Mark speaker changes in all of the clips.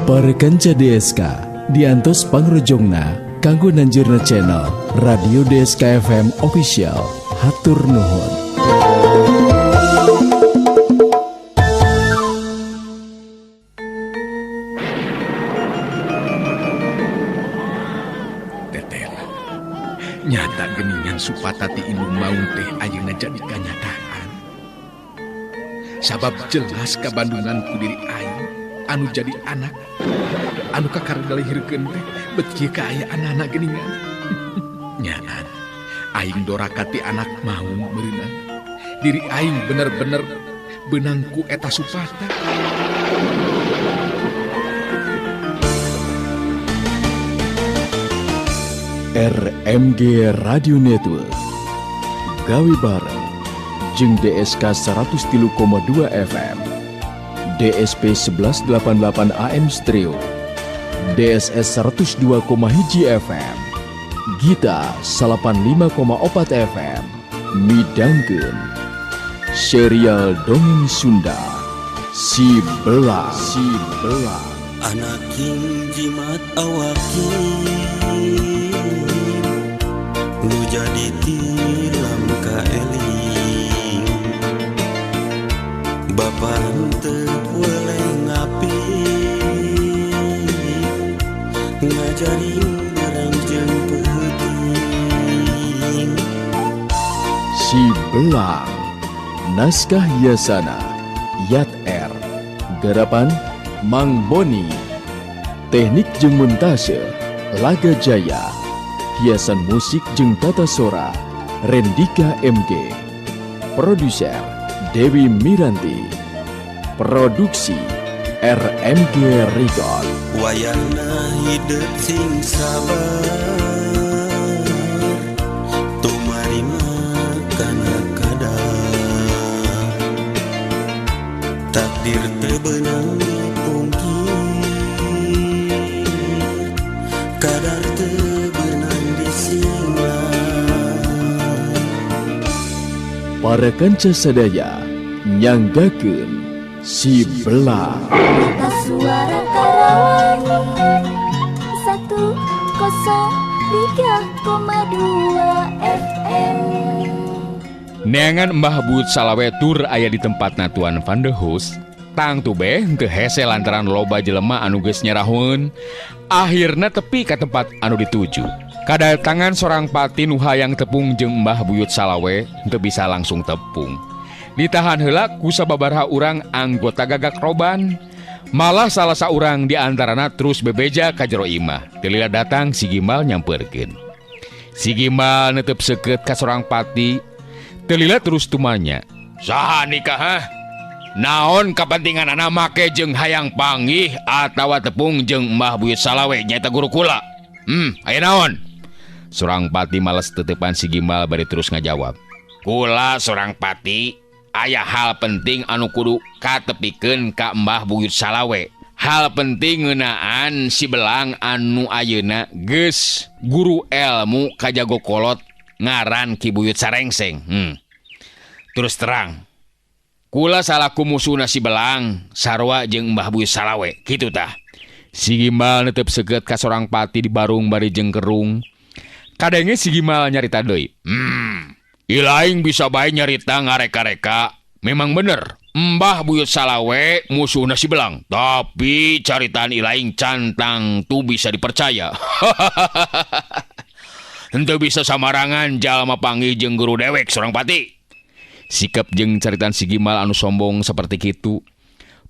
Speaker 1: Para kanca DSK diantos pangrojongna kanggo nanjurna channel Radio DSK FM Official. Hatur nuhun.
Speaker 2: Tetela nyata geningan supata ti indung maung teh ayeuna jadi kanyataan. Sabab jelas kabandungan ku diri aing anu jadi anak anu kakara dilahirkeun teh bet kieu kaayaan anak geuningan. Nyaan aing doraka ti anak maung meureunna. Diri aing bener-bener beunang ku eta supata.
Speaker 1: RMG Radio Network gawe bareng jeung DSK 103,2 FM, DSP 1188 AM Stereo, DSS 102,1 FM, Gita 85,4 FM, midangkeun serial dongeng Sunda Si Belang. Si Belang.
Speaker 3: Anak king jimat awakin nu jadi tilam kaeling, bapa henteu weleh ngapi ngajarin barang jeung peuting.
Speaker 1: Si Belang, naskah Yasana, Yat R, garapan Mang Boni, teknik jeung montase Laga Jaya, hiasan musik jeung tata sora Rendika MG, produser Dewi Miranti, produksi RMG Record.
Speaker 3: Wayahna hidup sing sabar, tumarima kana kadar, takdir teu beunang dipungkir, kadar teu beunang disinglar.
Speaker 1: Para kanca sadaya nyanggakeun Si Belang.
Speaker 4: Suara Karawang 103,2 FM.
Speaker 2: Neangan Mbah Buyut Salawe tur aya di tempatna Tuan Van de Hus. Tangtu beh teu hese lantaran loba jelema anu geus nyerahun. Akhirna tepi ka tempat anu dituju. Kadatangan sorang pati nu hayang tepung jeung Mbah Buyut Salawe teu bisa langsung tepung. Ditahan heula ku sababaraha urang anggota gagak roban. Malah salah saurang di antarana terus bebeja ka jero imah. Teu lila datang si Gimbal nyamperkeun. Si Gimbal netep seukeut ka sorang pati. Teu lila terus tumanya. Saha nikah hah? Naon kapentinganana make jeung hayang panggih atawa tepung jeung Mbah Buyut Salawe nyaeta guru kula. Aya naon? Sorang pati males tetepan si Gimbal bari terus ngajawab. Kula sorang pati aya hal penting anu kudu katepikeun ka Mbah Buyut Salawe. Hal penting ngeunaan si Belang anu ayeuna geus guru elmu ka jago kolot ngaran Ki Buyut Sarengseng. Terus terang kula salaku musuhna si Belang sarua jeung Mbah Buyut Salawe kitu tah. Si Gimbal netep seukeut ka sorang pati di barung bari jeung kerung. Kadenge si Gimbal nyarita deui. Ilaing bisa bae nyarita ngareka-reka. Memang bener, Mbah Buyut Salawe musuhna si Belang. Tapi caritaan ilaing cantang tuh bisa dipercaya. Henteu bisa samarangan jalma panggih jeung guru dewek sorang pati. Sikap jeung caritaan si Gimbal anu sombong seperti kitu.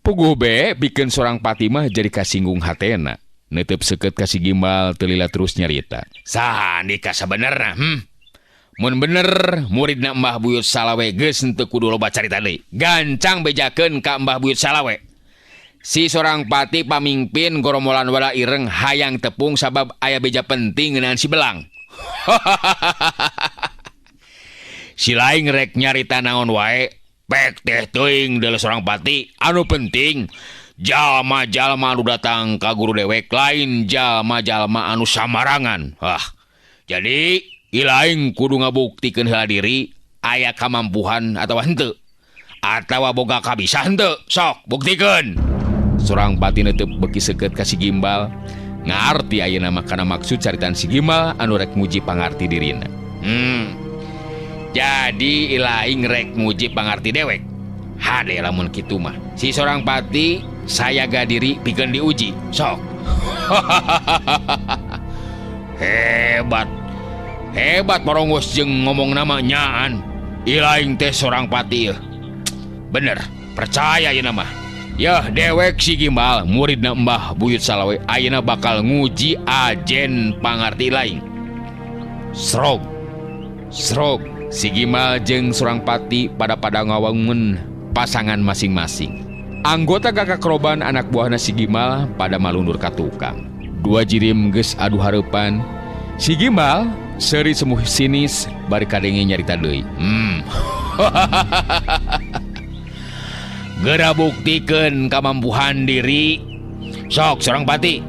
Speaker 2: Puguh be bikin sorang pati mah jadi kasinggung hatena. Netep seukeut ka si Gimbal teu lila terus nyarita. Saha nikah sabenerna? Mun bener muridna Mbah Buyut Salawe geus henteu kudu loba carita deui. Gancang bejakeun ka Mbah Buyut Salawe. Si sorang pati pamimpin goromolan wala ireng hayang tepung sabab aya beja penting ngeunaan si Belang. Si laing rek nyarita naon wae, pek teh teuing deuleu sorang pati. Anu penting jalma-jalma anu datang ka guru dewek lain jalma-jalma anu samarangan. Hah. Jadi ilaing kudu ngabuktikeun heula diri aya kamampuhan atawa henteu. Atawa boga kabisa henteu. Sok buktikeun. Sorang Pati netep beki seukeut ka si Gimbal. Ngarti ayeuna mah kana maksud caritan si Gimbal anu rek muji pangarti dirina. Jadi ilaing rek muji pangarti dewek. Hade lamun kitu mah. Si Sorang Pati sayaga diri pikeun diuji. Sok. Hebat. Hebat porongos jeung ngomong nama nyaan. Ilaing teh Sorang Pati. Bener, percaya ayeuna mah. Yah dewek si Gimbal muridna Mbah Buyut Salawe ayeuna bakal nguji ajen pangarti ilaing. Srog. Srog. Si Gimbal jeung Sorang Pati pada ngawangun pasangan masing-masing. Anggota gagak roban anak buahna si Gimbal pada malundur ka tukang. Dua jirim geus adu hareupan. Si Gimbal seuri semuh sinis bari kadenge nyarita deui. Geura buktikeun kamampuhan diri. Sok Sorang Pati.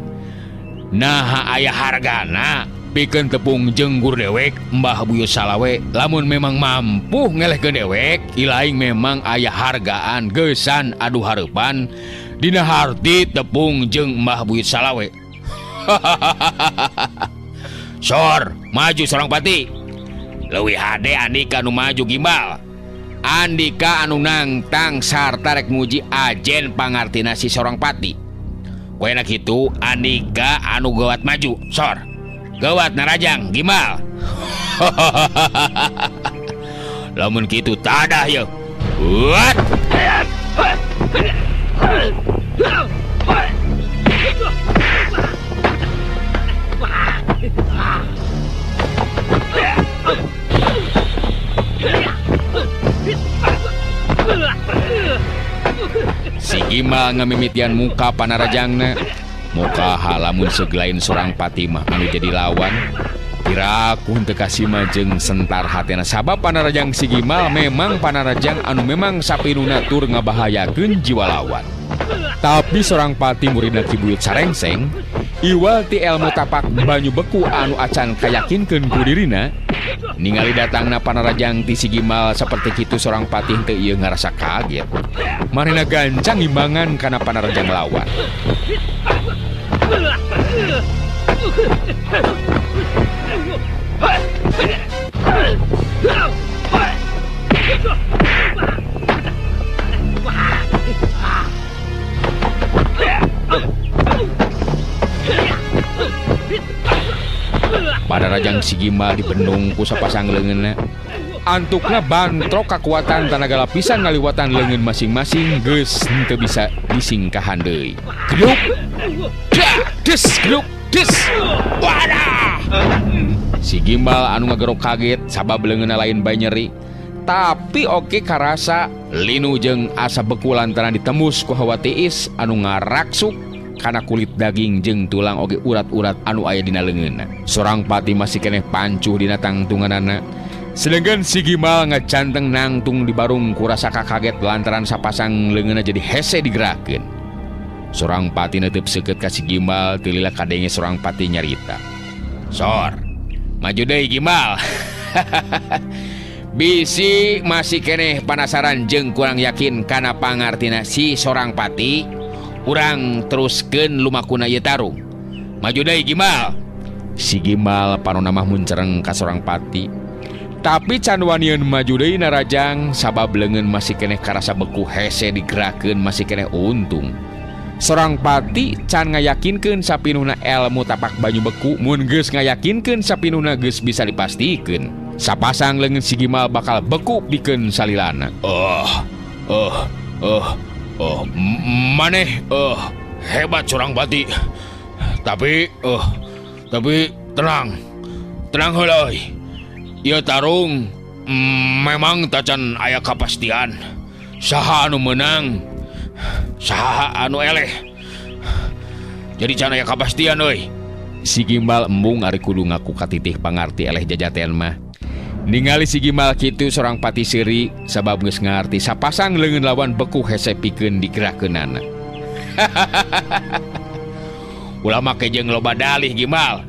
Speaker 2: Naha aya hargana pikeun tepung jeung gur dewek Mbah Buyut Salawe lamun memang mampu ngelehkeun dewek ilaing memang aya hargaan geusan adu hareupan dina harti tepung jeung Mbah Buyut Salawe. Sor, maju Sorang Pati. Leuwih hade Andika nu maju Gimbal. Andika anu nangtang sarta rek muji ajen pangartina si Sorang Pati. Koena kitu Andika anu gawat maju. Sor. Gawat narajang Gimbal. Lamun kitu tadah yeuh. What? Si Gimbal ngamimitian muka panarajangna. Muka halamun seglain Sorang Pati mah anu jadi lawan. Kiraku henteu kasima jeung sentar hatena sabab panarajang si Gimbal memang panarajang anu memang sapinuna tur ngabahayakeun jiwa lawan. Tapi Sorang Pati muridna Ki Buyut Sarengseng iwal ti elmu tapak banyu beku anu acan kayakinkeun ku dirina. Ningali datangna panarajang ti si Gimbal saperti kitu Sorang Pati henteu ieu ngarasa kaget. Manehna gancang imbangan kana panarajang lawan. Panarajang si Gimbal dibendung ku sapasang leungeunna. Antukna bantrok kakuatan tanaga lapisan ngaliwatan leungeun masing-masing geus henteu bisa disingkahan deui. Geduk. Des, geduk, des. Wadah. Si Gimbal anu ngagerok kaget sabab leungeunna lain bae nyeri. Tapi oke karasa linu jeung asa beku lantaran ditembus ku hawa tiis anu ngaraksuk kana kulit daging jeung tulang oge urat-urat anu aya dina leungeunna. Sorang Pati masih keneh pancuh dina tangtunganana. Sedengkeun si Gimbal ngacanteng nangtung di barung ku rasa kakaget lantaran sapasang leungeunna jadi hese digerakeun. Sorang Pati neuteub seukeut ka si Gimbal teu lila kadenge Sorang Pati nyarita. Sor, maju deui Gimbal. Bisi masih keneh panasaran jeung kurang yakin kana pangartina si Sorang Pati, urang teruskeun lumakuna ieu tarung. Maju deui Gimbal. Si Gimbal panona mah muncereng ka Sorang Pati. Tapi can wanian maju deui narajang sabab leungeun masih keneh karasa beku hese digerakeun masih keneh untung. Sorang Pati can ngayakinkeun sapinuhna elmu tapak banyu beku mun geus ngayakinkeun sapinuhna geus bisa dipastikeun. Sapasang leungeun si Gimbal bakal beku pikeun salilana. Maneh hebat Sorang Pati. Tapi tenang. Tenang heula euy. Ieu tarung memang tacan aya kapastian. Saha anu meunang, saha anu eleh. Jadi can aya kapastian euy. Si Gimbal embung ari kudu ngaku katitih pangarti eleh jajaten mah. Ningali si Gimbal kitu Sorang Pati seuri sabab geus ngarti sapasang leungeun lawan beku hese pikeun digerakeunana. Ulah make jeung loba dalih Gimbal.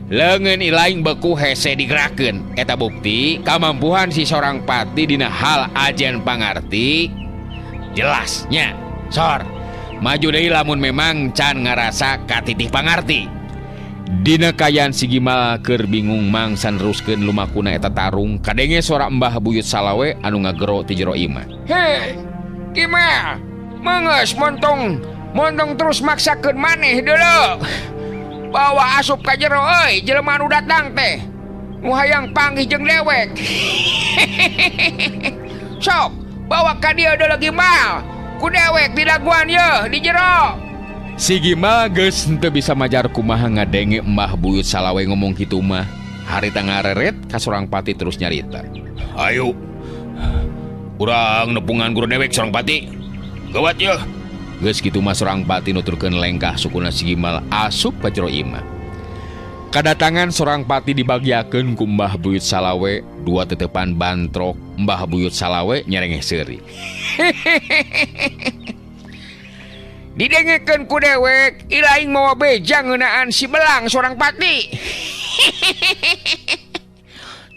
Speaker 2: Leungeun ilaing beku hese digerakeun. Eta bukti kamampuhan si Sorang Pati dina hal ajen pangarti jelasnya. Sor, Maju deui lamun memang can ngarasa katitih pangarti. Dina kaayaan si Gimal keur bingung mangsa neruskeun lumakuna eta tarung, kadenge sora Mbah Buyut Salawe anu ngagero ti jero imah. Hei, Gimal, meungeus montong terus maksakeun maneh deuleu. Bawa asup ka jero euy, jelema anu datang teh. Nu hayang panggih jeung dewek. Sok, bawa ka dieu deuleu Gimal. Ku dewek didaguan yeuh di jero. Si Gimal geus henteu bisa majar kumaha ngadenge Mbah Buyut Salawe ngomong kitu mah. Harita ngareret ka Sorang Pati terus nyarita. Ayo, urang nepungan guru dewek Sorang Pati. Gawat yeuh. Geus kitu mah Sorang Pati nuturkeun lengkah sukuna si Gimal asup ka jero imah. Kadatangan Sorang Pati dibagiakeun ku Mbah Buyut Salawe, dua tetepan bantrok Mbah Buyut Salawe nyerengeh seuri. Didengekeun ku dewek, ilaing mawa beja ngeunaan si Belang Sorang Pati.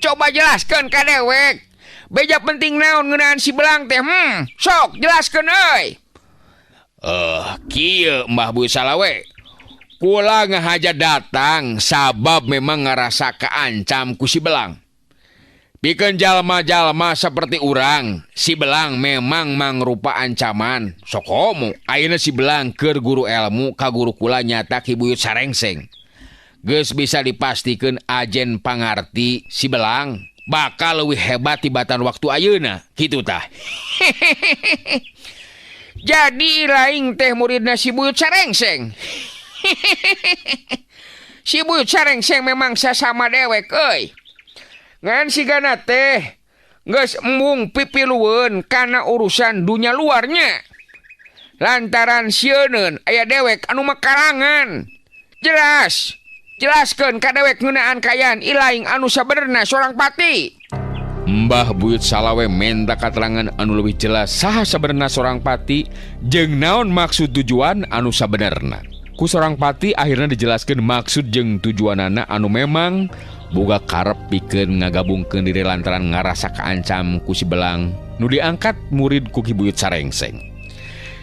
Speaker 2: Coba jelaskeun ka dewek, beja penting naon ngeunaan si Belang teh? Sok jelaskeun euy. Kieu Mbah Buyut Salawe. Kula ngahaja datang sabab memang ngarasa kaancam ku si Belang. Pikeun jalma-jalma seperti urang, si Belang memang mangrupa ancaman. Sokomo ayeuna si Belang keur guru elmu ka guru kula nyata Ki Buyut Sarengseng. Geus bisa dipastikeun ajen pangarti si Belang bakal leuwih hebat tibatan waktu ayeuna, kitu tah. Jadi laing teh muridna si Buyut Sarengseng. Si Buyut Sarengseng memang sasama dewek euy. Ngan sigana teh geus embung pipilueun kana urusan dunya luarnya. Lantaran sieuneun aya dewek anu makarangan. Jelas, jelaskeun ka dewek ngeunaan kaayaan ilaing anu sabenerna Sorang Pati. Mbah Buyut Salawe menta katerangan anu leuwih jelas saha sabenerna Sorang Pati jeung naon maksud tujuan anu sabenerna. Ku Sorang Pati akhirnya dijelaskeun maksud jeung tujuanana anu memang boga karep pikeun ngagabungkeun diri lantaran ngarasa kaancam ku si Belang nu diangkat murid ku Ki Buyut Sarengseng.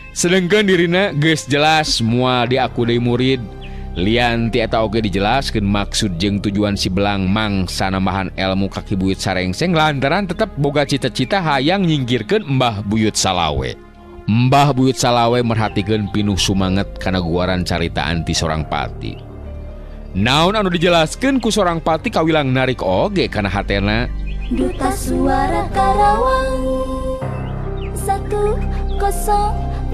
Speaker 2: Sedengkeun dirina geus jelas moal diaku deui murid. Lian ti eta oge dijelaskeun maksud jeung tujuan si Belang mangsa nambahan elmu ka Ki Buyut Sarengseng lantaran tetep boga cita-cita hayang nyingkirkeun Mbah Buyut Salawe. Mbah Buyut Salawe merhatikeun pinuh sumanget kana guaran caritaan ti Sorang Pati. Naon anu dijelaskeun ku Sorang Pati kawilang narik oge kana hatena.
Speaker 4: Duta Suara Karawang 103,2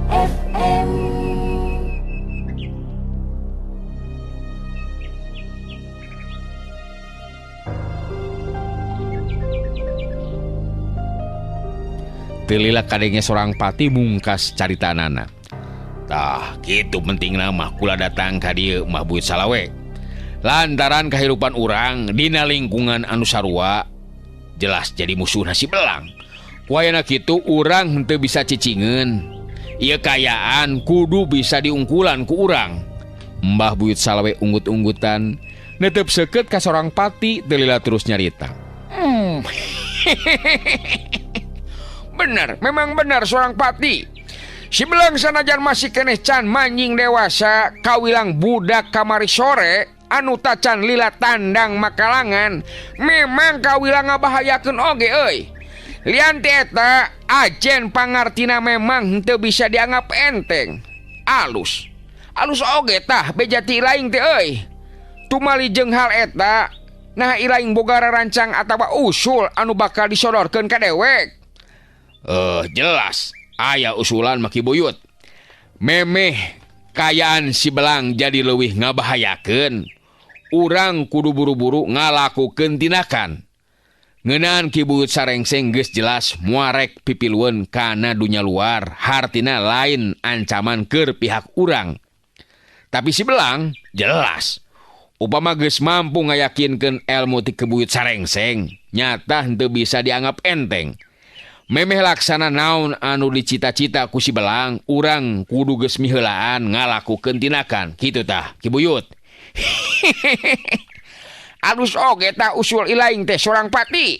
Speaker 4: FM.
Speaker 2: Teu lila kadenge Sorang Pati mungkas caritanana. Tah, kitu pentingna mah kula datang ka dieu Mbah Buyut Salawe. Lantaran kahirupan urang dina lingkungan anu sarua jelas jadi musuhna si Belang. Ku ayana kitu urang henteu bisa cicingeun. Ieu kaayaan kudu bisa diungkulan ku urang. Mbah Buyut Salawe unggut-unggutan netep seukeut ka Sorang Pati teu lila terus nyarita. Bener, memang benar Sorang Pati. Si Belang sanajan masih keneh can manjing dewasa, kawilang budak kamari sore anu tacan lila tandang makalangan, memang kawilang ngabahayakeun oge euy. Lian ti eta ajen pangartina memang henteu bisa dianggap enteng. Alus. Alus oge tah beja ti laing teh euy. Tumali jeung hal eta, nah ilaing boga rancang atawa usul anu bakal disodorkeun ka dewek. Jelas aya usulan mah Ki Buyut. Memeh kayaan si Belang jadi leuwih ngabahayakeun. Urang kudu buru-buru ngalakukeun tindakan. Ngeunaan Ki Buyut Sarengseng geus jelas muarek pipilueun kana dunya luar, hartina lain ancaman keur pihak urang. Tapi si Belang jelas upama geus mampu ngayakinkeun elmu ti Ki Buyut Sarengseng, nyata henteu bisa dianggap enteng. Memeh laksana naon anu dicita-cita ku si Belang, urang kudu geus miheulaan ngalakukeun tindakan. Kitu tah, Ki Buyut. Alus oge tah usul ilaing teh Sorang Pati.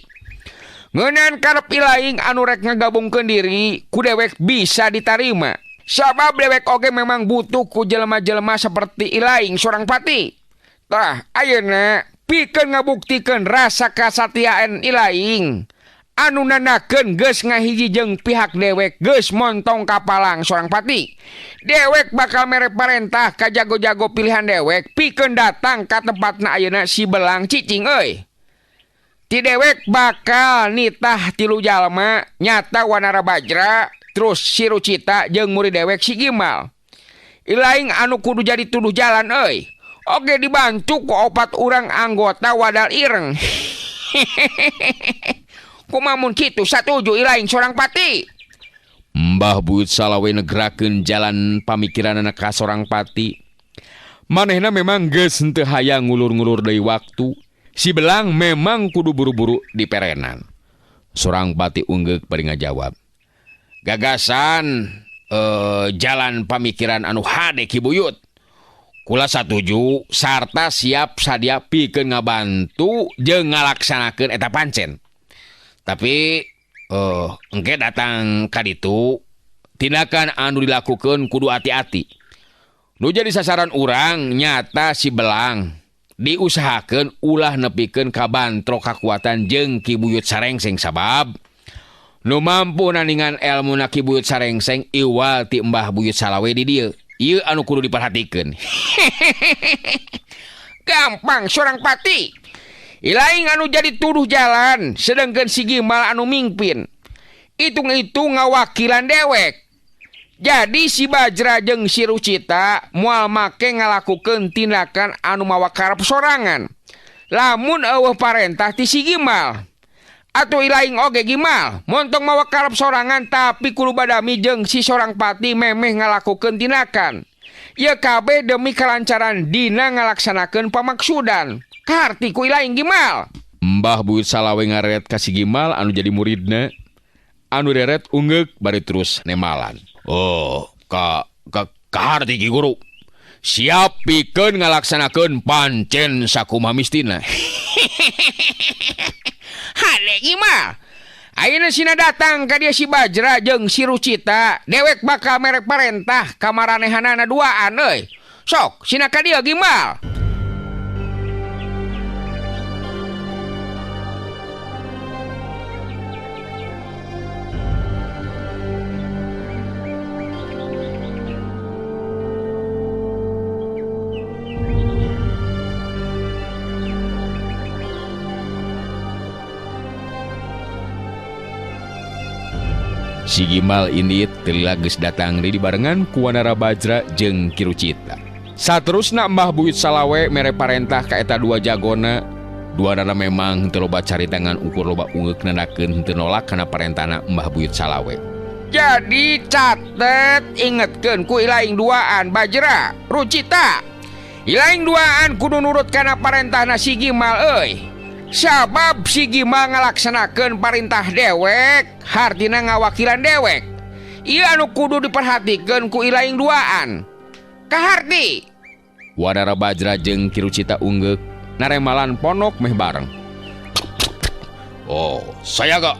Speaker 2: Ngeunaan karep ilaing anu rek ngagabungkeun diri ku dewek bisa ditarima. Sabab dewek oge memang butuh ku jelema-jelema seperti ilaing Sorang Pati. Tah ayeuna pikeun ngabuktikeun rasa kasatiaan ilaing anu nanakeun geus ngahiji jeung pihak dewek geus montong kapalang Sorang Pati. Dewek bakal mere parentah ka jago-jago pilihan dewek pikeun datang ka tempatna ayeuna si Belang cicing euy. Ti dewek bakal nitah tilu jalma nyata Wanara Bajra terus si Rucita jeung murid dewek si Gimal. Ilaing anu kudu jadi tuduh jalan euy. Oke dibantu ku opat urang anggota Wadal Ireng. Kumamun kitu satuju ilaing Sorang Pati. Mbah Buyut Salawe negrakeun jalan pamikiranana ka Sorang Pati. Manehna memang geus henteu hayang ngulur-ngulur deui waktu. Si Belang memang kudu buru-buru diperenan. Sorang Pati unggeuk bari ngajawab. Gagasan jalan pamikiran anu hade Ki Buyut. Kula satuju sarta siap sadia pikeun ngabantu jeung ngalaksanakeun eta pancen. Tapi engke datang ka ditu tindakan anu dilakukeun kudu hati-hati. Nu jadi sasaran urang nyata si Belang. Diusahakeun ulah nepikeun ka bantrok kakuatan jeung Ki Buyut Sarengseng sabab nu mampu naningan elmuna Ki Buyut Sarengseng iwal ti Mbah Buyut Salawe di dieu. Ieu anu kudu diperhatikeun. Gampang Sorang Pati. Ilaing anu jadi tuduh jalan sedangkeun si Gimal anu mingpin. Hitung-hitung ngawakilan dewek. Jadi si Bajra jeung si Rucita moal make ngalakukeun tindakan anu mawa karep sorangan. Lamun eueuh parentah ti si Gimal. Atuh ilaing oge Gimal, montong mawa karep sorangan tapi kudu badami jeung si Sorang Pati memeh ngalakukeun tindakan. Ieu kabeh demi kelancaran dina ngalaksanakeun pamaksudan. Kaharti ku ilaing Gimal. Mbah Buyut Salawe ngaret ka si Gimal anu jadi muridna. Anu reret ungeuk bari terus nemalan. Oh, ka kaharti Ki Guru. Siap pikeun ngalaksanakeun pancen sakumaha mistina. Hade Gimal. Ayeuna sina datang ka dia si Bajra jeung si Rucita, dewek bakal merek parentah ka maranehanana duaan euy. Sok, sina ka dieu Gimal. Si Gimal ini teu geus datang deui dibarengan ku Wanara Bajra jeung Ki Rucita. Saterusna Mbah Buyut Salawe mere parentah ka eta dua jagona. Duanana memang teu loba carita ngan ukur loba ungeuk nandakeun henteu nolak kana parentahna Mbah Buyut Salawe. Jadi catet ingetkeun ku ilaing duaan Bajra, Rucita. Ilaing duaan kudu nurut kana parentahna si Gimal euy. Sabab si Gimal ngalaksanakeun parintah dewek, hartina ngawakilan dewek. Ieu anu kudu diperhatikeun ku ilaing duaan. Kaharti. Wanara Bajra jeung Ki Rucita unggeuk naremalan ponok meh bareng. Oh, saya gak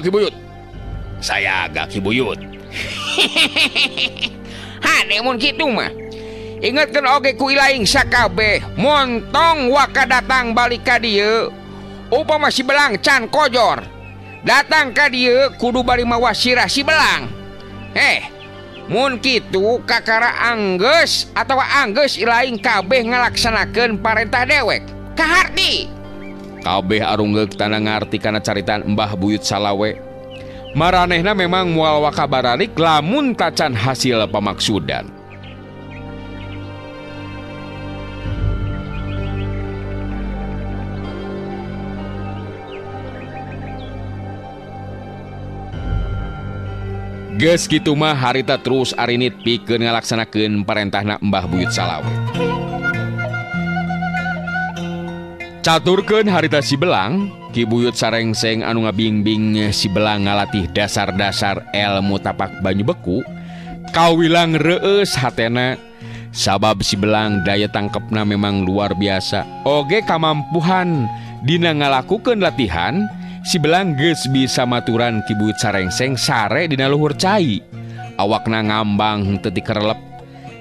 Speaker 2: Ki Buyut. Saya gak Ki Buyut. Hade mun kitu mah. Ingetkeun oge ku ilaing sakabeh, montong waka datang balik ka dieu. Upama si Belang can kojor. Datang ka dieu kudu bari mawa sirah si Belang. Mun kitu kakara anggeus atawa anggeus ilaing kabeh ngalaksanakeun parentah dewek. Kaharti. Kabeh arunggeuk tanda ngarti kana caritaan Mbah Buyut Salawe. Maranehna memang moal waka baralik lamun tacan hasil pamaksudan. Geus kitu mah harita terus arinit pikeun ngalaksanakeun parentahna Mbah Buyut Salawe. Caturkeun harita si Belang, Ki Buyut Sarengseng anu ngabingbing si Belang ngalatih dasar-dasar ilmu tapak banyu beku, kawilang reueus hatena sabab si Belang daya tangkepna memang luar biasa. Oge kamampuhan dina ngalakukeun latihan, Si Belang geus bisa maturan Ki Buyut Sarengseng sare dina luhur cai. Awakna ngambang henteu tikerelep.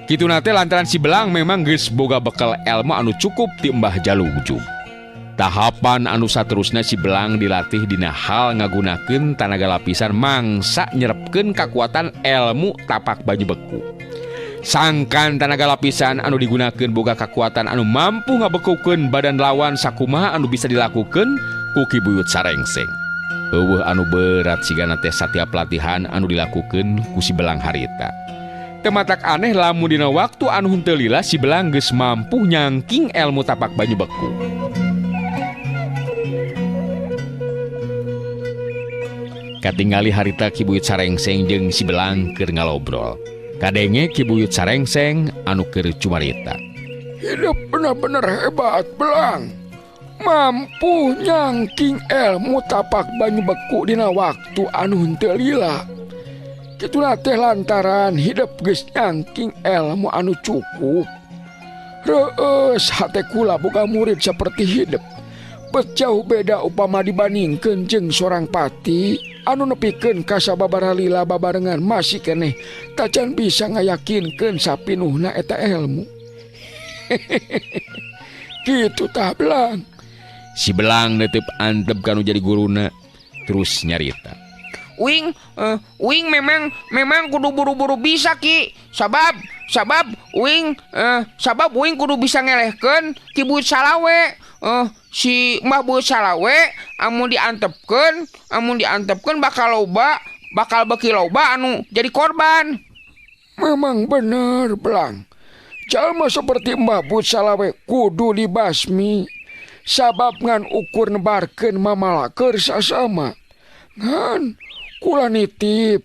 Speaker 2: Kituna teh lantaran si Belang memang geus boga bekal elmu anu cukup ti Mbah Jalugjug. Tahapan anu saterusna si Belang dilatih dina hal ngagunakeun tanaga lapisan mangsa nyerepkeun kakuatan elmu tapak banyu beku. Sangkan tanaga lapisan anu digunakeun boga kakuatan anu mampu ngabekukeun badan lawan sakumaha anu bisa dilakukeun ku Ki Buyut Sarengseng. Eueuh anu berat sigana teh satiap latihan anu dilakukeun ku si Belang harita. Tematak aneh lamun dina waktu anu henteu lila si Belang geus mampu nyangking elmu tapak banyu beku. Katingali harita Ki Buyut Sarengseng jeung si Belang keur ngalobrol. Kadenge Ki Buyut Sarengseng anu keur cumarita.
Speaker 5: Hidup benar-benar hebat, Belang. Mampu nyangking elmu tapak banyu beku dina waktu anu henteu lila. Kituna teh lantaran hidup geus nyangking elmu anu cukup. Reueus hate kula boga murid seperti hidup. Bet jauh beda upama dibandingkeun jeung sorang pati anu nepikeun ka sababaraha lila babarengan masih keneh tacan bisa ngayakinkeun sapinuhna eta elmu. Kitu tah Belang.
Speaker 2: Si Belang netep antep kanu jadi guruna terus nyarita.
Speaker 6: Uing uing memang kudu buru-buru bisa Ki. Sabab uing sabab uing kudu bisa ngelehkeun Ki Buyut Salawe. Si Mbah Buyut Salawe amun diantepkeun bakal loba, bakal beuki loba anu jadi korban.
Speaker 5: Memang bener Belang. Jalma seperti Mbah Buyut Salawe kudu dibasmi. Sabab ngan ukur nebarkeun mamalaker sasama. Ngan kula nitip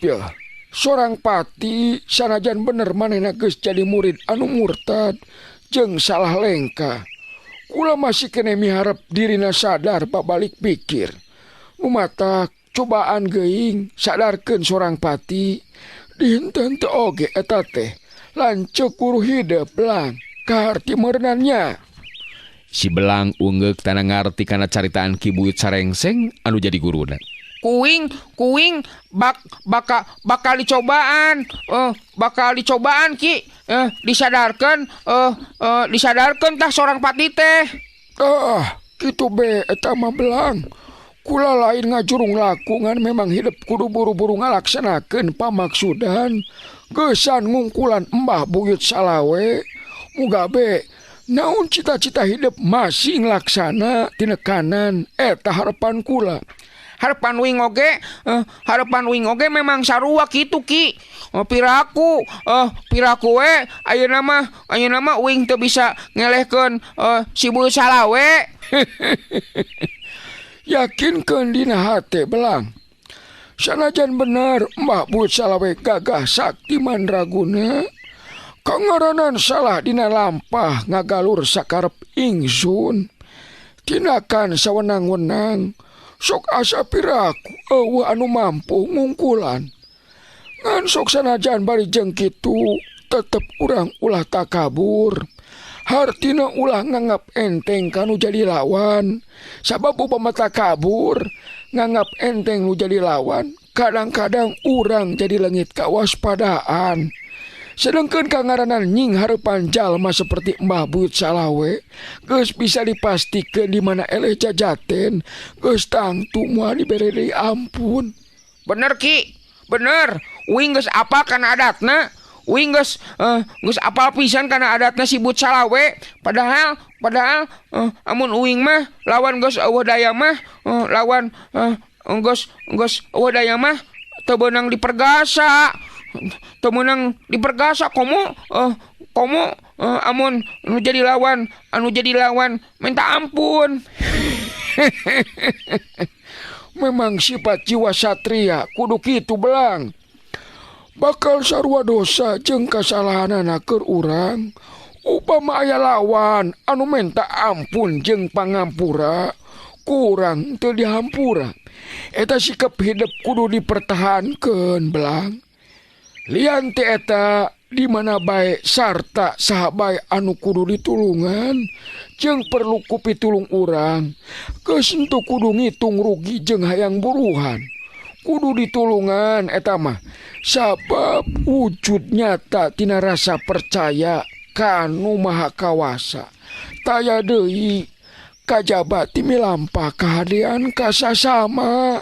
Speaker 5: ya. Sorang pati sanajan bener manehna geus jadi murid anu murtad jeung salah lengkah. Kula masih kene miharep dirina sadar pabalik pikir. Numatak cobaan geuing sadarkeun sorang pati dihenteu oge eta teh lanceuk guru hidup Belang kaharti meureunannya.
Speaker 2: Si Belang ungeuk tana ngarti kana caritaan Ki Buyut Sarengseng anu jadi guruna.
Speaker 6: Kuing bakal dicobaan, Ki. Disadarkeun tah sorang pati teh.
Speaker 5: Ah, kitu be eta mah Belang. Kula lain ngajurung laku ngan memang hidup kudu buru-buru ngalaksanakeun pamaksudan. Geusan ngungkulan Mbah Buyut Salawe. Muga be naon cita-cita hidup masih nglaksana tina kanan eta harapan kula.
Speaker 6: Harapan uing oge memang sarua kitu Ki. Piraku we ayeuna mah uing teu bisa ngelehkeun si Buyut Salawe.
Speaker 5: Yakinkeun dina hate Belang. Sanajan bener Mbah Buyut Salawe gagah sakti mandraguna. Kangaranan salah dina lampah ngagalur sakarep ingsun. Tindakan sawenang-wenang sok asa piraku eueuh anu mampu ngungkulan. Ngan sok sanajan bari jeung kitu tetep urang ulah takabur. Hartina ulah nganggap enteng kanu jadi lawan. Sabab upama takabur nganggap enteng nu jadi lawan, kadang-kadang urang jadi leungit kawaspadaan. Sedangkan kangaranan nying hareupan jalma seperti Mbah Buyut Salawe geus bisa dipastikeun di mana eleh jajaten geus tangtu moal dibere deui ampun.
Speaker 6: Bener Ki, bener. Uing geus apal kana adatna. Uing geus apal pisan kana adatna si Buyut Salawe. Padahal amun uing mah lawan geus eueuh daya mah lawan geus eueuh daya mah teu beunang dipergasa. Teu meunang dipergasa komo amun anu jadi lawan minta ampun.
Speaker 5: Memang sifat jiwa satria kudu kitu Belang. Bakal sarua dosa jeung kasalahanana keur urang. Upama aya lawan anu minta ampun jeung pangampura, kurang teu dihampura. Eta sikap hidup kudu dipertahankeun Belang. Lian ti eta di mana bae sarta saha bae anu kudu ditulungan Jeung perlu ku pitulung urang. Geus henteu kudu ngitung rugi jeung hayang buruhan. Kudu ditulungan eta mah. Sabab wujud nyata tina rasa percaya kanu Maha Kawasa. Taya deui kajaba ti milampah kahadean ka sasama.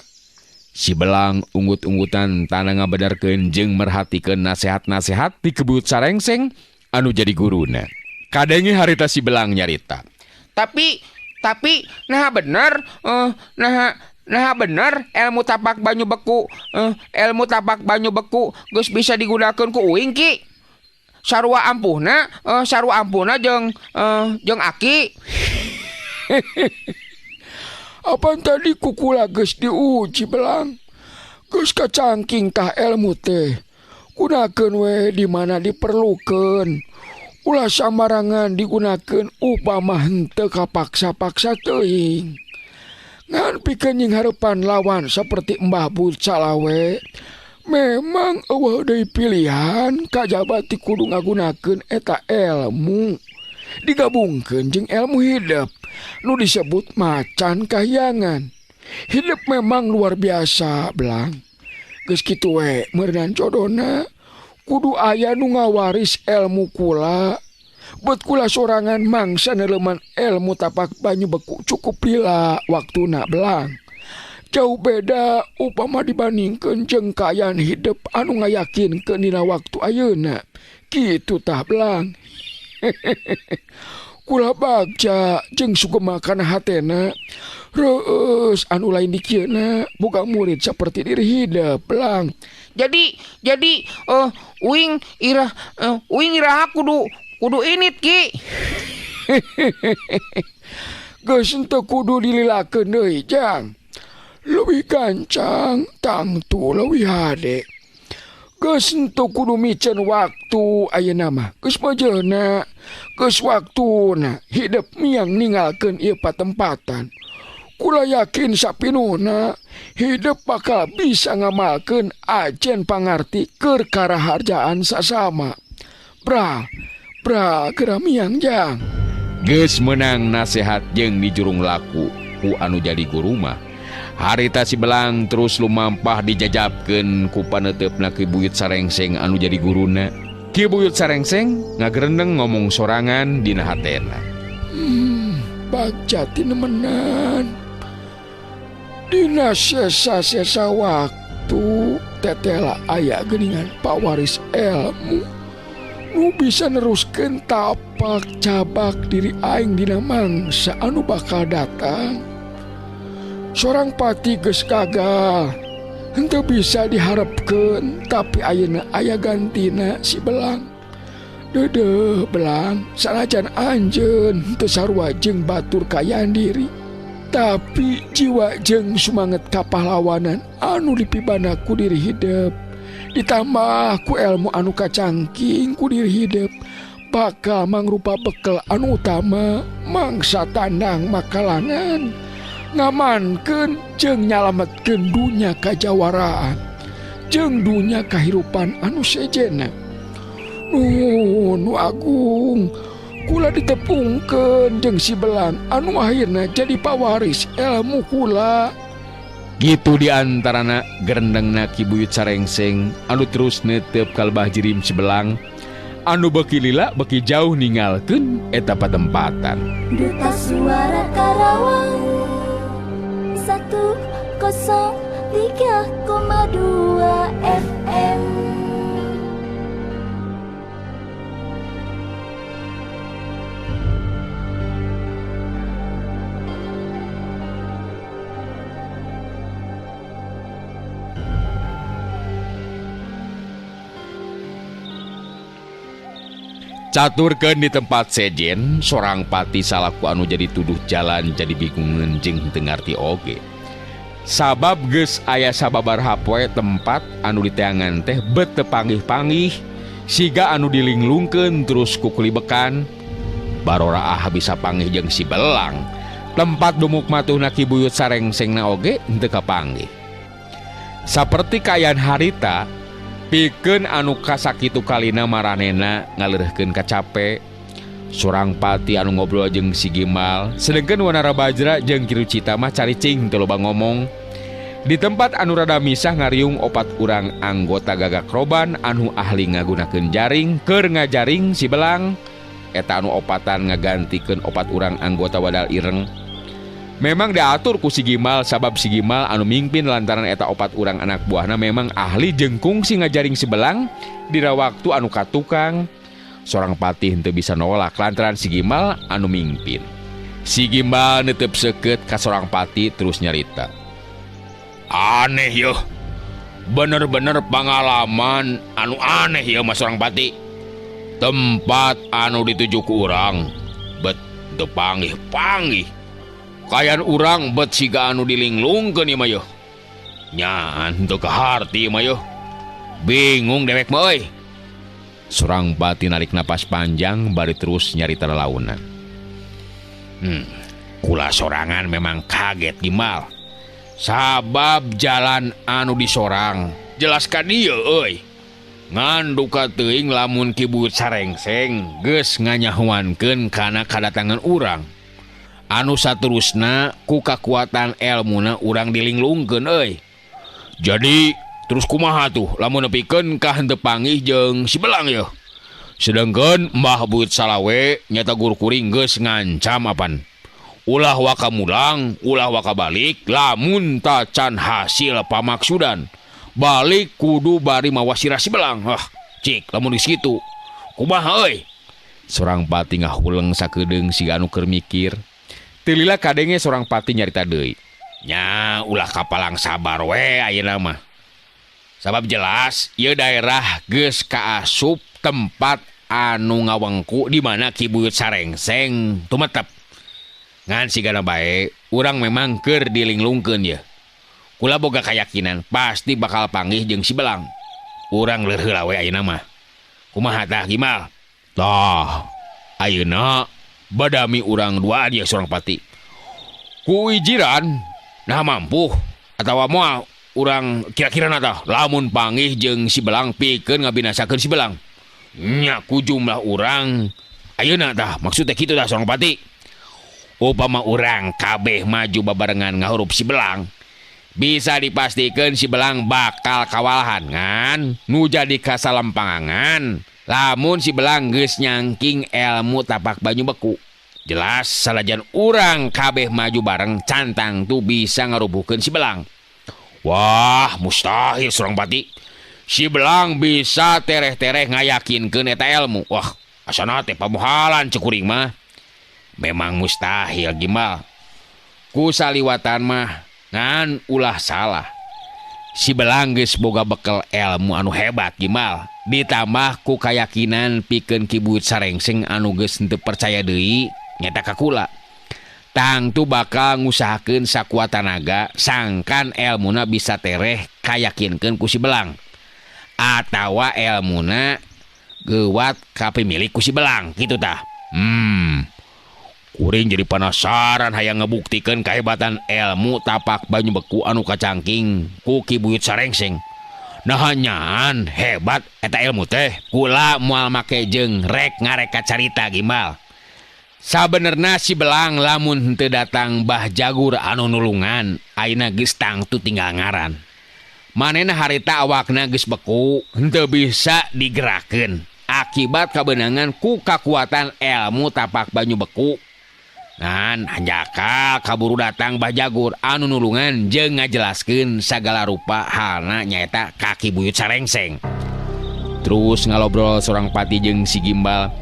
Speaker 2: Si Belang unggut-unggutan tanah ngabedarkeun jeung merhatikeun nasehat-nasehat ti Ki Buyut Sarengseng anu jadi guruna. Kadenge harita si Belang nyarita.
Speaker 6: Tapi nah bener nah bener ilmu tapak banyu beku ilmu tapak banyu beku geus bisa digunakeun ku uing Ki. Sarua ampuhna jeung jeung aki.
Speaker 5: Apan tadi kukula geus diuji Belang. Geus kacangking tah ilmu teh. Gunakeun we di mana diperlukeun. Ulah samarangan digunakeun upama henteu kapaksa-paksa teuing. Ngan pikeun nying hareupan lawan saperti Mbah Buyut Salawe, memang eueuh deui pilihan kajaba ti kudu ngagunakeun eta ilmu. Digabungkeun jeung ilmu hidup nu disebut macan kahyangan. Hidup memang luar biasa Belang. Geus kitu we meureunan jodona kudu aya nu ngawaris ilmu kula. Bet kula sorangan mangsa neuleman ilmu tapak banyu beku cukup lila waktuna Belang. Jauh beda upama dibandingkeun jeung kaayaan hidup anu ngayakinkeun dina waktu ayeuna. Kitu tah Belang. Kula bagja jeung sugema kana hatena. Reus anu lain dikieuna boga murid seperti diri hidup Belang.
Speaker 6: Jadi uing iraha kudu init Ki.
Speaker 5: Geus henteu kudu dililakeun deui jang. Leuwih gancang tangtu leuwih hade. Geus henteu kudu miceun waktu ayeuna mah. Geus mejeuna, geus waktuna hidup miang ninggalkeun ieu patempatan. Kula yakin sapinuhna hidup bakal bisa ngamalkeun ajen pangarti keur karaharjaan sasama. Bra geura miang jang.
Speaker 2: Geus meunang nasehat jeung dijurung laku ku anu jadi guru mah. Harita si Belang terus lumampah dijajabkeun ku paneuteup Ki Buyut Sarengseng anu jadi guruna. Ki Buyut Sarengseng ngagerendeng ngomong sorangan dina hatena.
Speaker 5: Bagja tinemenan. Dina sesa-sesa waktu tetela aya geuningan pawaris ilmu nu bisa neruskeun tapak cabak diri aing dina mangsa anu bakal datang. Sorang pati geus gagal, henteu bisa diharapkeun, tapi ayeuna aya gantina si Belang. Deudeuh Belang, sanajan anjeun henteu sarua jeung batur kayaan diri, tapi jiwa jeung sumanget kapahlawanan anu dipibana ku diri hidup, ditambah ku ilmu anu kacangking ku diri hidup, bakal mangrupa bekel anu utama mangsa tandang makalangan. Ngamankeun jeung nyalametkeun dunya kajawaraan jeung dunya kahirupan anu sejenna. Nu agung kula ditepungkeun jeung si Belang anu akhirna jadi pawaris ilmu kula.
Speaker 2: Gitu diantarana gerendengna Ki Buyut Sarengseng anu terus neuteup kalbah jirim si Belang anu beuki lila beuki jauh ninggalkeun eta patempatan.
Speaker 4: Duta Suara Karawang 103,2 FM.
Speaker 2: Caturkeun di tempat sejen, sorang pati salaku anu jadi tuduh jalan jadi bingungeun jeung teu ngarti oge. Sabab geus aya sababaraha poe tempat anu diteangan teh bet teu panggih-panggih, siga anu dilinglungkeun terus ku kulibekan. Baroraah bisa panggih jeung si Belang. Tempat dumuk matuhna Ki Buyut Sarengsengna oge henteu kapanggih. Saperti kaayaan harita, pikeun anu kasakitu kalina maranena ngaleureurkeun kacape. Sorang Pati anu ngobrol jeung si Gimbal, sedengkeun Wanara Bajra jeung Ki Rucita mah caricing teu loba ngomong. Di tempat anu rada misah ngariung opat urang anggota Gagak Roban anu ahli ngagunakeun jaring keur ngajaring si Belang. Eta anu opatan ngagantikeun opat urang anggota Wadal Ireng. Memang diatur ku si Gimbal sabab si Gimbal anu mingpin lantaran eta opat urang anak buahna memang ahli jeung kungsi ngajaring si Belang dina waktu anu katukang. Sorang Patih henteu bisa nolak lantaran si Gimbal anu mingpin. Si Gimbal netep seukeut ka Sorang Pati terus nyarita. Aneh yeuh. Bener-bener pengalaman anu aneh yeuh Mas Sorang Pati. Tempat anu dituju ku urang bet teu panggih-panggih. Kayan urang bet siga anu dilinglungkeun ieu mah yeuh. Nya henteu kaharti ieu mah yeuh. Bingung dewek mah euy. Sorang Pati narik napas panjang bari terus nyarita lalaunan. Kula sorangan memang kaget Gimbal. Sabab jalan anu disorang jelas ka dieu euy. Ngan duka teuing lamun Ki Buyut Sarengseng geus nganyahoankeun kana kadatangan urang. Anu saterusna ku kakuatan elmuna urang dilinglungkeun euy. Jadi terus kumaha tuh lamun nepikeun ka henteu panggih jeung si Belang yeuh. Sedengkeun Mbah Buyut Salawe nyata guru kuring geus ngancam apan. Ulah waka mulang, ulah waka balik lamun tacan hasil pamaksudan. Balik kudu bari mawa sirah si Belang. Hah, cik lamun geus kitu. Kumaha euy? Sorang Pati ngahuleng sakedeung siga anu keur mikir. Teu lila kadenge Sorang Pati nyarita deui. Nya ulah kapalang sabar we ayeuna mah. Sabab jelas ieu daerah geus kaasup tempat anu ngawengku di mana Ki Buyut Sarengseng tumetep. Ngan sigana bae urang memang keur dilinglungkeun ye. Kula boga kayakinan pasti bakal panggih jeung si Belang. Urang leur heula we ayeuna mah. Kumaha tah Gimbal? Tah, ayeuna badami urang duaan ye Sorang Pati. Ku ijiran nah mampu atawa moal urang kira-kira tah lamun panggih jeung si Belang pikeun ngabinasakeun si Belang. Nya ku jumlah urang ayeuna tah maksudnya kitu tah Sorang Pati. Upama urang kabeh maju babarengan ngahurup si Belang, bisa dipastikan si Belang bakal kawalahan ngan nu jadi kasalempangan lamun si Belang geus nyangking ilmu tapak banyu beku. Jelas salajan urang kabeh maju bareng cantang tuh bisa ngarubuhkeun si Belang. Wah, mustahil Sorang Pati. Si Belang bisa tereh-tereh ngayakinkeun eta ilmu. Wah, asana teh pamuhalan cek kuring mah. Memang mustahil Gimbal. Ku saliwatan mah ngan ulah salah. Si Belang geus boga bekel ilmu anu hebat Gimbal. Ditambah ku kayakinan pikeun Ki Buyut Sarengseng anu geus henteu percaya deui nyata ka kula. Tangtu bakal ngusahakeun sakuat tanaga sangkan elmuna bisa tereh kayakinkeun ku si Belang. Atawa elmuna geuwat ka pemilik ku si Belang kitu tah. Kuring jadi penasaran hayang ngebuktikeun kehebatan ilmu tapak banyu beku anu kacangking ku Ki Buyut Sarengseng. Nah nyaan hebat eta ilmu teh. Kula moal make jeung rek ngareka carita Gimbal. Sabenerna si Belang lamun henteu datang Bah Jagur anu nulungan, ayeuna geus tangtu tinggal ngaran. Manehna harita awakna geus beku, henteu bisa digerakkeun akibat kabeunangan ku kakuatan ilmu tapak banyu beku. Ngan hanjakal kaburu datang Bah Jagur anu nulungan jeung ngajelaskeun sagala rupa halna nyaeta ka Ki Buyut Sarengseng. Terus ngalobrol Sorang Pati jeung si Gimbal.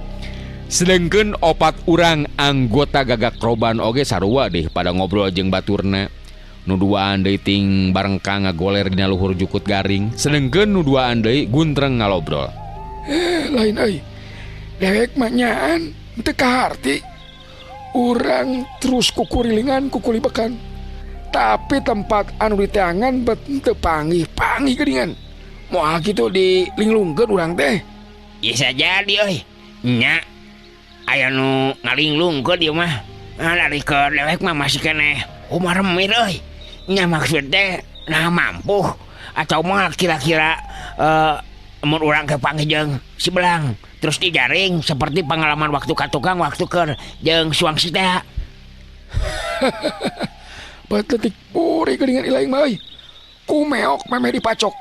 Speaker 2: Sedengkeun opat urang anggota Gagak Roban oge sarua deh pada ngobrol jeung baturna. Nu duaan deui ting barengkang ngagoler dina luhur jukut garing, sedengkeun nu duaan deui guntreng ngalobrol.
Speaker 5: Lain euy. Dewek mah nyaan teu kaharti. Urang terus kukurilingan kukulibekan. Tapi tempat anu diteangan bet teu panggih-panggih geuningan. Moal kitu dilinglungkeun urang teh.
Speaker 6: Bisa jadi euy. Nya aya nu ngalinglungkeun ieu mah. Lari ke dewek mah masih keneh umaremir euy. Nya maksud teh nah mampu atau mah kira-kira mun urang kepanggih jeung si Belang Terus dijaring seperti pengalaman waktu ka tukang waktu keur jeung Suangsi teh.
Speaker 5: Beutetik puri geuningan ilaing mah euy. Kumeok memeh dipacok.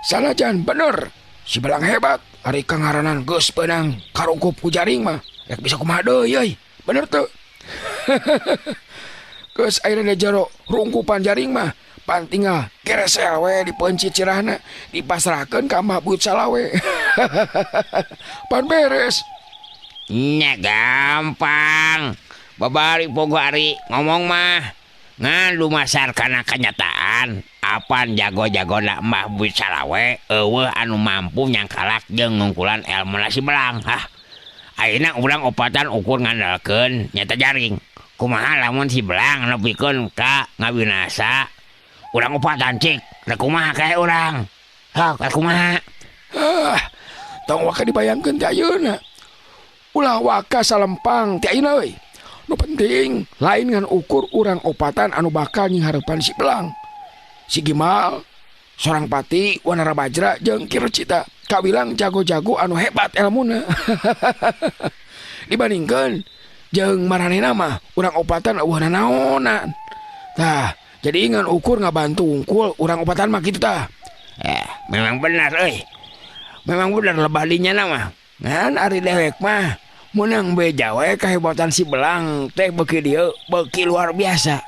Speaker 5: Sanajan bener si Belang hebat ari kangaranan geus beunang karungkup ku jaring mah rek bisa kumaha deui euy. Bener teu? Geus ayeuna jero rungkupan jaring mah pan tinggal keresel we dipencit cirahna dipasrahkeun ka Mbah Buyut Salawe. Pan beres.
Speaker 6: Nya gampang. Babari pogo ari ngomong mah ngan lumasar kana kenyataan. Apan jago-jagona Mbah Buyut Salawe eueuh anu mampu nyangkalak jeung ngungkulan elmuna si Belang. Hah. Ayeuna urang opatan ukur ngandalkeun nyata jaring. Kumaha lamun si Belang nepikeun ka ngabinasa urang opatan cik, rek kumaha kae urang. Hah, rek kumaha?
Speaker 5: Ah, tong waka dibayangkeun ti ayeuna. Ulah waka salempang ti ayeuna euy. Nu penting lain ngan ukur urang opatan anu bakal nyinghareupan si Belang. Si Gimal, Sorang Pati, Wanara Bajra jeung Ki Recita kawilang jago-jago anu hebat elmuna. Dibandingkeun jeung maranehna mah urang opatan eueuh nanaonan. Tah, jadi ngan ukur ngabantu unggul urang opatan mah kitu tah.
Speaker 6: Memang benar euy. Memang benar lebah dinya mah. Ngan ari dewek mah meunang beja we kahebatan si Belang teh beuki dieu beuki luar biasa.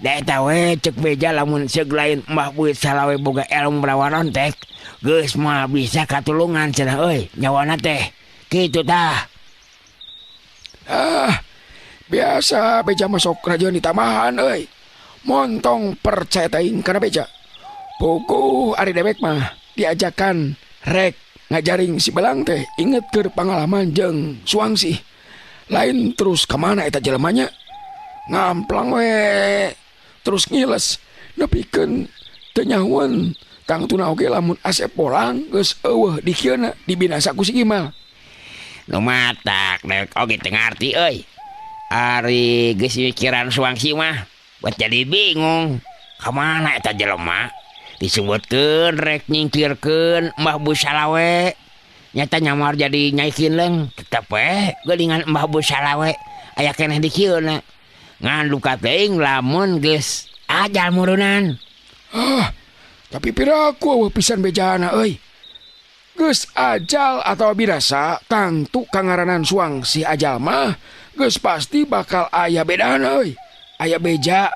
Speaker 6: Da eta we cek beja lamun seug lain Mbah Buyut Salawe boga elmu rawarontek geus moal bisa katulungan cenah euy nyawana teh. Kitu tah.
Speaker 5: Ah, biasa beja masuk rajeun ditamahan euy. Montong percaya teuing kana beja. Puguh ari dewek mah diajakan rek ngajaring si Belang teh inget keur pangalaman jeung Suangsi. Lain terus kamana eta jelemanya? Ngamplang we terus ngiles nepikeun teu nyahueun tangtuna oge lamun Asep Bolang geus eueuh dikieuna dibinasa ku si Gimal.
Speaker 6: Nu matak dewek oge teu ngarti euy. Ari geus mikiran Suangsi mah buat jadi bingung. Kamana eta jelema? Disebutkeun rek nyingkirkeun Mbah Buyut Salawe. Nyata nyamar jadi Nyai Kinleng tetep we geuningan Mbah Buyut Salawe aya keneh di kieuna. Ngan duka teuing lamun geus ajal murunan.
Speaker 5: Ah, tapi piraku eueuh pisan bejana euy. Geus ajal atawa binasa tangtu kangaranan Suangsi ajal mah geus pasti bakal aya bedana euy. Aya beja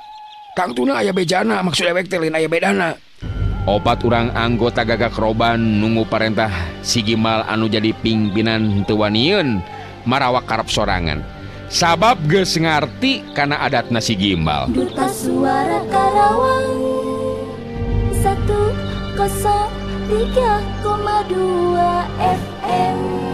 Speaker 5: tangtuna aya bejana maksud dewek teh lain aya bedana.
Speaker 2: Opat urang anggota gagak roban nunggu parentah si Gimal anu jadi pimpinan teu wanieun marawak karep sorangan. Sabab geus ngarti kana adatna si Gimal.
Speaker 4: Duta Suara Karawang 103,2 FM.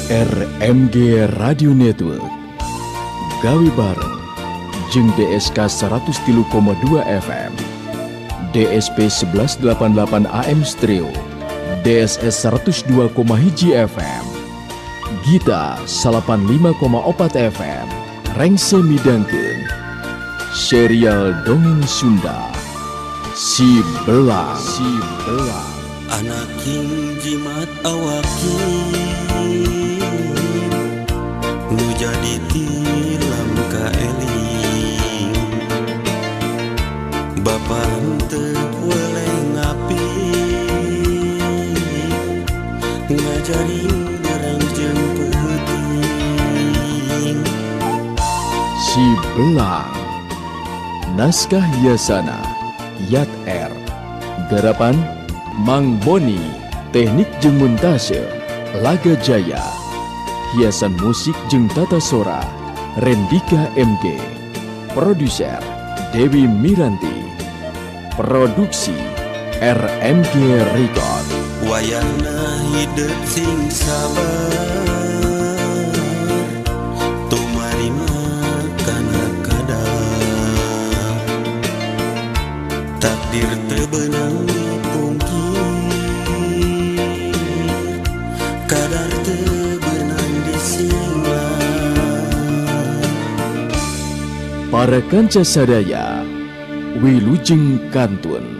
Speaker 1: RMG Radio Network gawe bareng jeung DSK 103,2 FM, DSP 1188 AM Stereo, DSS 102,1 FM, Gita 85,4 FM, Rengse midangkeun serial dongeng Sunda Si Belang. Si Belang.
Speaker 3: Anak king jimat awakin nu jadi tilam kaeling bapa henteu weleh ngapi. Jaring barang jeung peuting.
Speaker 1: Si Belang. Naskah Yasana Yat R. Garapan Mang Boni. Teknik jeung montase Laga Jaya. Hiasan musik jeung tata sora Rendika MG. Produser Dewi Miranti. Produksi RMG Record.
Speaker 3: Wayahna hidup sing sabar, tumarima kana kadar. Takdir teu beunang dipungkir, kadar teu beunang disinglar.
Speaker 1: Para kanca sadaya, wilujeng kantun.